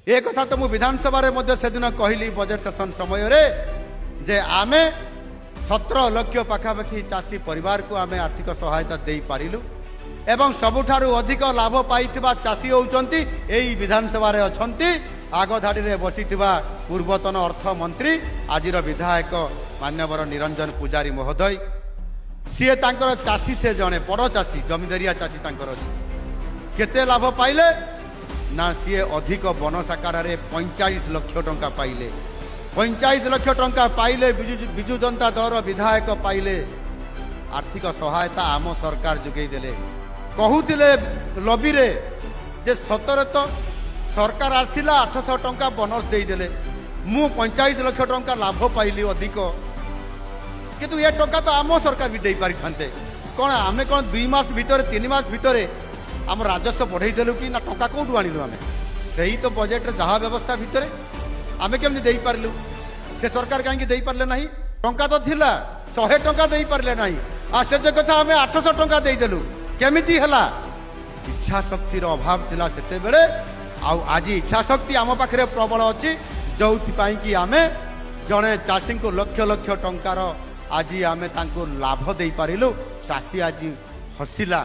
ଏ କଥା ତ ମୁଁ ବିଧାନସଭାରେ ମଧ୍ୟ ସେଦିନ କହିଲି, ବଜେଟ୍ ସେସନ୍ ସମୟରେ, ଯେ ଆମେ 17 ଲକ୍ଷ ପାଖାପାଖି ଚାଷୀ ପରିବାରକୁ ଆମେ ଆର୍ଥିକ ସହାୟତା ଦେଇପାରିଲୁ ଏବଂ ସବୁଠାରୁ ଅଧିକ ଲାଭ ପାଇଥିବା ଚାଷୀ ହେଉଛନ୍ତି ଏଇ ବିଧାନସଭାରେ ଅଛନ୍ତି, ଆଗ ଧାଡ଼ିରେ ବସିଥିବା ପୂର୍ବତନ ଅର୍ଥମନ୍ତ୍ରୀ, ଆଜିର ବିଧାୟକ ମାନ୍ୟବର ନିରଞ୍ଜନ ପୂଜାରୀ ମହୋଦୟ। ସିଏ ତାଙ୍କର ଚାଷୀ, ସେ ଜଣେ ବଡ଼ ଚାଷୀ, ଜମିଦାରିଆ ଚାଷୀ ତାଙ୍କର ଅଛି। କେତେ ଲାଭ ପାଇଲେ ନା, ସିଏ ଅଧିକ ବୋନସ ଆକାରରେ 45 ଲକ୍ଷ ଟଙ୍କା ପାଇଲେ। 45 ଲକ୍ଷ ଟଙ୍କା ପାଇଲେ, ବିଜୁ ଜନତା ଦଳର ବିଧାୟକ ପାଇଲେ। ଆର୍ଥିକ ସହାୟତା ଆମ ସରକାର ଯୋଗାଇ ଦେଲେ। କହୁଥିଲେ ଲବିରେ ଯେ ସତରେ ତ ସରକାର ଆସିଲା, 800 ଟଙ୍କା ବୋନସ ଦେଇଦେଲେ, ମୁଁ 45 ଲକ୍ଷ ଟଙ୍କା ଲାଭ ପାଇଲି ଅଧିକ। କିନ୍ତୁ ଏ ଟଙ୍କା ତ ଆମ ସରକାର ବି ଦେଇପାରିଥାନ୍ତେ। କ'ଣ ଆମେ କ'ଣ 2 ମାସ ଭିତରେ, 3 ମାସ ଭିତରେ ଆମ ରାଜସ୍ୱ ବଢ଼େଇ ଦେଲୁ କି ନା ଟଙ୍କା କୋଉଠୁ ଆଣିଲୁ ଆମେ? ସେଇ ତ ବଜେଟରେ ଯାହା ବ୍ୟବସ୍ଥା ଭିତରେ ଆମେ କେମିତି ଦେଇପାରିଲୁ? ସେ ସରକାର କାହିଁକି ଦେଇପାରିଲେ ନାହିଁ? ଟଙ୍କା ତ ଥିଲା, 100 ଟଙ୍କା ଦେଇପାରିଲେ ନାହିଁ। ଆଶ୍ଚର୍ଯ୍ୟ କଥା, ଆମେ 800 ଟଙ୍କା ଦେଇଦେଲୁ, କେମିତି ହେଲା? ଇଚ୍ଛା ଶକ୍ତିର ଅଭାବ ଥିଲା ସେତେବେଳେ, ଆଉ ଆଜି ଇଚ୍ଛା ଶକ୍ତି ଆମ ପାଖରେ ପ୍ରବଳ ଅଛି, ଯୋଉଥିପାଇଁ କି ଆମେ ଜଣେ ଚାଷୀଙ୍କୁ ଲକ୍ଷ ଲକ୍ଷ ଟଙ୍କାର ଆଜି ଆମେ ତାଙ୍କୁ ଲାଭ ଦେଇପାରିଲୁ। ଚାଷୀ ଆଜି ହସିଲା।